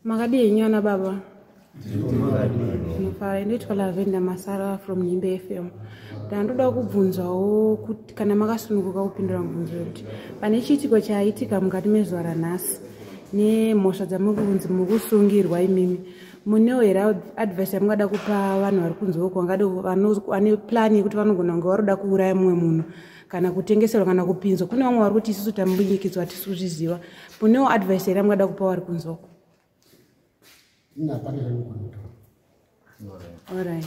Makadii henyu ana baba? Ndinofara. Inoitwa Lavenda Masara from Nhimbe FM. Ndandoda kubvunzawo kuti kana makasununguka kupindura mubvunzo wekuti pane chiitiko chaitika mukati mezuva ranhasi nemhosva dzamuri kunzi muri kusungirwa imimi, munewo here advice yamungada kupa vanhu vari kunze uko vane plan yekuti vanogona kunge vari kuda kuuraya mumwe munhu kana kutengeserwa kana kupinzwa? Kune vamwe vari kuti isusu tambunyikidzwa, hatisi kuzviziva. Munewo advice here yamungada kupa vari kunze uko? Hapana zvanogona kutaura. Alright.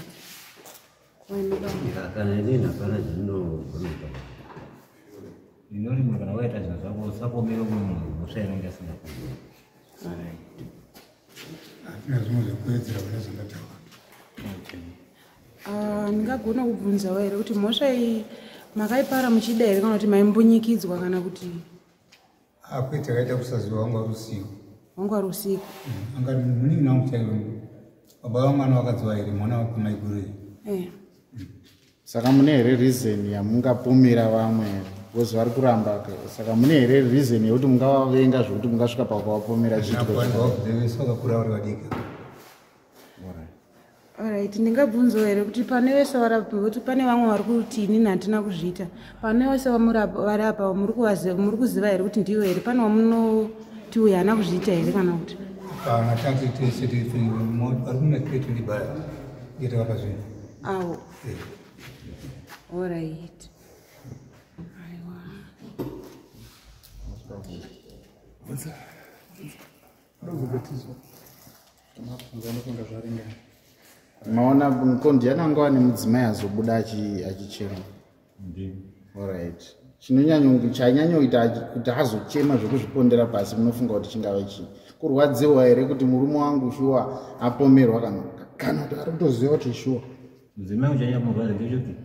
Kana inini hapana zvinogona kutaura. Ndinoti munhu kana waita zvinhu zvako, usapomera umwe munhu mhosva inenge asina kuziva. Hatina zvimwe zvekuwedzera pane zvandataura. Ah, ndingagona kubvunzawo here kuti mhosva iyi makaipara muchida here, kana kuti maimbunyikidzwa, kana kuti? Akwete, akaita kusaziva, wanga uri usiku. Wanga uri usiku? Anga munin'ina wangu chaivo, baba vamwana wakadziwa here, mwana wakwamaiguru here. Saka mune here reason yamungapomera vamwe, because vari kuramba? Saka mune here reason yekuti mungavavenga zvokuti mungasvika pakuvapomera chiitiko chakadai? Vese vakakura vari vadiki. Alright, ndingabvunzawo here kuti pane vese kuti pane vamwe vari kuti inini handina kuzviita, pane vese vari apa muri kuziva here kuti ndivo here? Pane wamunoti uyu haana kuzviita here, kana kuti? Kana tati tese tiri three, vari kuna three tondibaya ndiye takapa zvinhu. Awo. Alright, aiwa. Ndozobatizwa. Unofunga zvaringana? Maona mukondiani anga ane mudzimai azobuda achichema? Alright, chanyanyoita kuti azochema zvekuzvipondera pasi, munofunga kuti chingave chii? Kurwadziwa here kuti murume wangu shuwa apomerwa, kana kuti ari kutoziva kuti shuwa? Mudzimai uchanyanya kumurwadza ndechekuti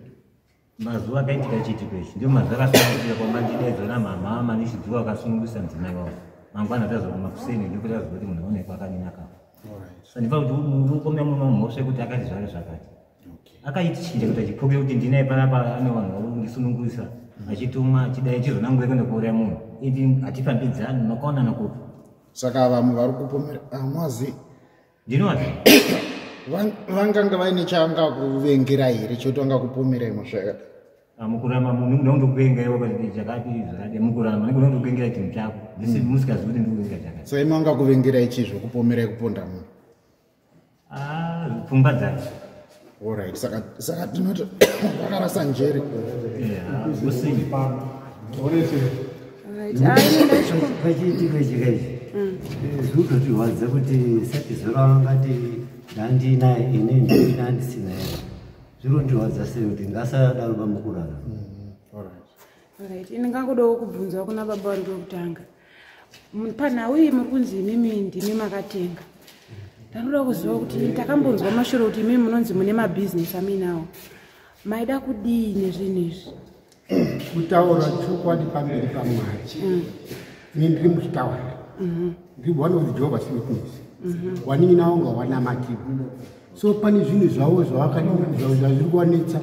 mazuva akaitika chiitiko ichi ndio mazuva akasunungukira kwamandidaidzwa namama manishidziwa akasunungurisa mudzimai wavo. Mangwana tazoruma kuseni, ndikuti aziva kuti munhu aonekwa akadini akafa. Saka ndifana kuti ukomera murume mhosva yekuti akati zvake zvakati akaiti chinja kuti achipoke kuti ndinaye panapa, ane vanhu vari kundisunungurisa, achitumwa, achidai, achizonangura kuenda kuuraya munhu, iti hatifambidzani, makaonana kupi? Saka vamwe vari kupomera hamwazi? Ndinowazi. Vanganga vaine chavangakuvengerai here chekuti vangakupomerai mhosva yakadai? Mukuramba munhu unondokuvenga iwe kuti chakati zvakati, mukuramba nekuti unondokuvengera chinhu chako musikazivi kuti ndikuvenga chakati. Saka imi vangakuvengerai chii zvokupomerai kuponda munhu? Ah, pfungwa dzake. Alright, saka tinoti vakarasa njere? Usini. Alright. Ah, ini Pachiitiko ichi kaichi zvinototirwadza kuti sati zora vangati ndandinaye, ini ndina ndisina here. Zvinondirwadza sei kuti ngasadaro pamukurara. Alright, ini ngangodawo kubvunzawo kuna baba vari kwekutanga. Panhau iyi muri kunzi imimi ndimi makatenga. Ndanoda kuziva kuti takambonzwa mashuro kuti imimi munonzi mune mabhizinesi amuinawo. Maida kudii nezvinhu izvi? Kutaura chokwadi pamberi paMwari, ini ndiri muchitaura, ndiri one of the Jehovah's Witness. Wanin'ina wangu hawanamatiwa, so pane zvinhu zvavo zvazviri kuvanetsa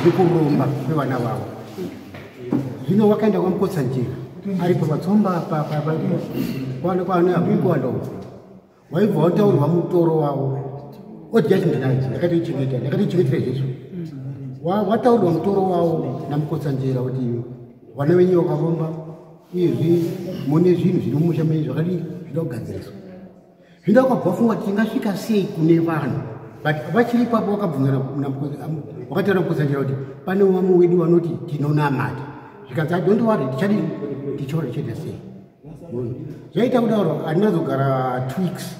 zvekuromba kwevana vavo. Zvino wakaenda kwaMukotsanjera aripo patsomba kwana uko, waibva wataurirwa mutoro wavo odya chinhu ndinacho, ndakatoichengeta, ndakatoichengetera izvezvo. Wataurirwa mutoro wavo naMukotsanjera kuti vana venyu vakaromba, uyezve mune zvinhu zviri mumusha menyu zvakadii, zvida kugadziriswa. Zvino wakabva wafunga kuti tingasvika sei kune vanhu, but vachiri ipapo wakabvunza wakataura Mukotsanjera kuti pane vamwe wedu vanoti tinonamata, zvikanzi, "Don't worry, tichadii, tichaona tichaita sei." Zvaita kudaro, handinazogara 2 weeks,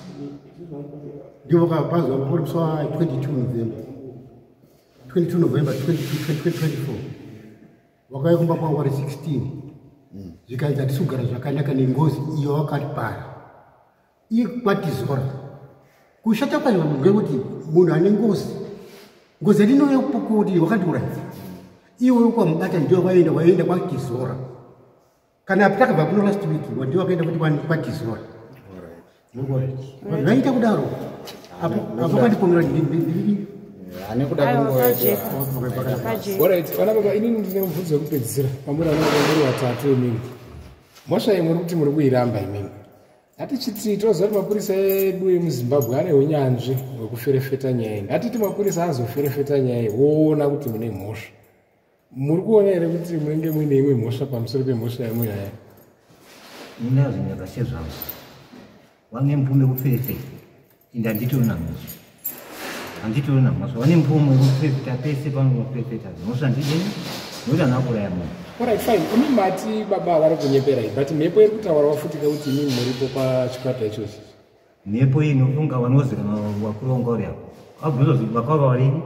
ndipo pazuva musi wa 22 November, 22 November 2024, wakauya kumba kwangu vari 16, zvikanzi hatisi kugara zvakanaka nengozi iyo wakatipara ikwatizora. Kushata kwacho ngekuti munhu ane ngozi, ngozi yatinouya kuti wakatiuraya iwe ukamubata, ndio waenda waenda kwatizora. Kana takabva kuno last week, ndio wakaenda kuti kwatizora. Zvaita kudaro, apo kandipomera ndiri Ane kuda. Aiwa, Kungoita pajeka. Pajeka. Alright, vana baba, inini ndine mubvunzo wekupedzisira. Pamuri vana baba muri vatatu imimi, mhosva iyi muri kuti muri kuiramba imimi. Ngatichiti toziva kuti mapurisa edu emuZimbabwe ane unyanzvi hwekuferefeta nyaya. Ngatiti mapurisa azoferefeta nyaya woona kuti mune mhosva. Muri kuona here kuti munenge muine imwe mhosva pamusoro pemhosva yamuinayo? Inazvo ndakashe zvangu. Vane mvumo yekuferefeta. Ende handitorina mhosva. Handitorina mhosva. Vane mvumo yekuferefeta pese panoferefeta. Mhosva handidini nokuti handina kuuraya munhu. Alright, fine. Imi mati baba vari kunyeperai, but mhepo iri kutaurawo futi kuti imi muripo pachikwata ichochi. Mhepo iyi inofunga vanozikana vakuru vari apo. Vabvunza kuti vakaura varini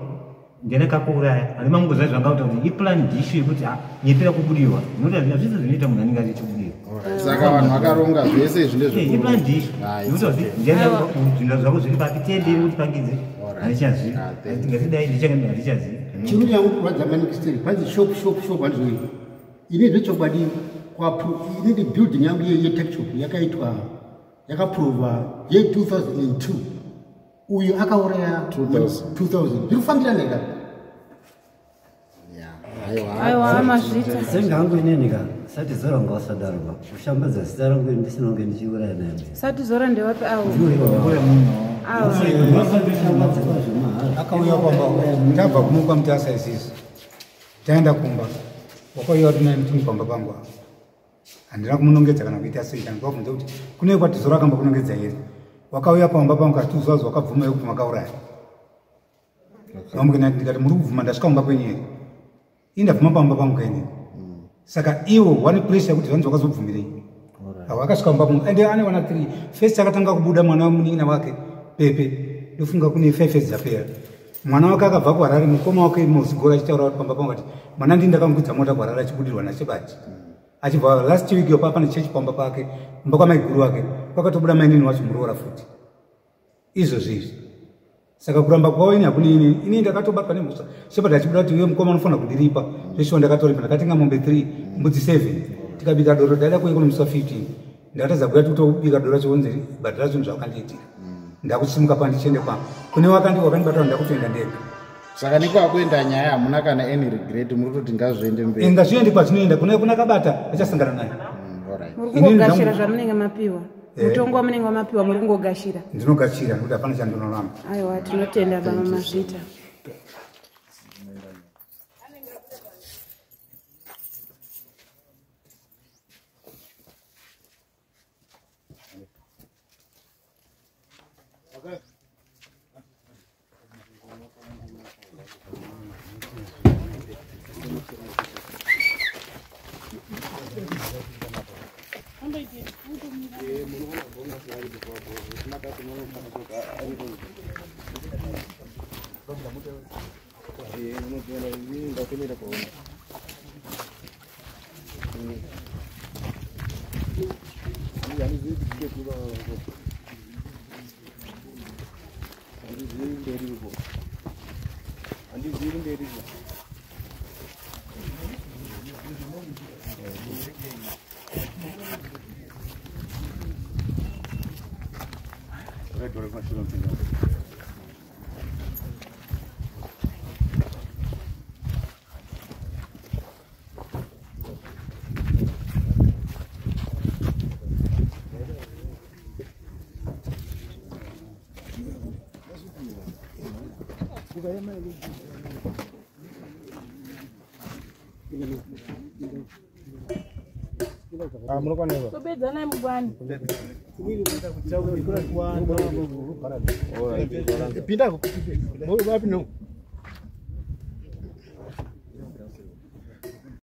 ndiani akakuuraya. Handima mungoziva zvanga kuti iplan issue yekuti nyepera kubudirwa. Nokuti hazvisi zvinoita munhu anenge achibudirwa. Saka vanhu vakaronga zvese izvi ndezve Iplan issue. Nekuti ndiani zvinhu zvako zviri papi tenderi kuti pangidze. Handichazivi. Ngatidai ndichanga handichazivi. Chiri yangu kurwadza manikisteri panzi shop shop shop handizoi. Ini zvechokwadi inini building yangu yetuckshop yakaitwa yakapuruvwa ye2002. Uyu akauraya 2000. 2000 zviri kufambirana ika. Aiwa, mazvita. Senge hangu inini ka sati zora ngausadaro ba kushambadza zita rangu ini ndisina kunge ndichiuraya naye. Sati zora ndewapi avo? Avo. Kushambadza kwazvo mahara. Akauya kwamba tabva kuno kwaMutasa isisu taenda kumba, wakauya kuti naye pamba pangu apa. Handina kumunongedza kana kuita sei kana kuvabvunza kuti kune kwatizora akamba kunongedza here. Wakauya pamba pangu katiuzazi wakabvuma kuti makauraya. Ndikati muri kubvuma ndasvika kumba kwenyu here? Ii, ndabvuma pamba pangu kainini. Saka iwo wane pressure yekuti zvanzi wakazobvumirei. Awo akasvika mumba pangu ende ane wana 3. First akatanga kubuda mwana wemunin'ina wake Pepe. Ndofunga kune 5 years dzapera mwana wake akabva kuHarare, mukoma wake Muzigora achitaura kuti pamba pangu ati mwana ndini ndakamukudza mota kuHarare achibudirwa naChebati. Achibva last week yopa pane chechi pamba pake, kumba kwamaiguru wake kwakatobuda mainini wacho muroora futi izvozvo izvi. Saka kuramba kwavo ini hakuni ini ini ndakatobatwa nemhosva. Shepard achibuda kuti iwe mukoma unofanira kundiripa zveshuwa. Ndakatoripa, ndakatenga mombe 3, mbudzi 7, tikabika doro. Ndaida kuuya kuno musi wa15, ndakatadza kuya kutobika doro racho onzi bhadhara zvinhu zvawakandiitira. Ndakusimuka pa ndichiende kwa kune wakandibata, ndakutoenda ndega. Saka nekwakuenda nyaya hamuna kana any regret, muri kutoti ngazviende mberi? Ngazviende kwazvinoenda, kuna akabata achasangana naye. Alright. Muri Inini kungogashira zvamunenge mapiwa? Eh. Mutongo wamunenge wamapiwa muri kungogashira? Ndinogashira nekuti hapana chandinoramba. Aiwa, tinotenda baba, mazvita. Tobedzanai mugwani. Pinda vapi no.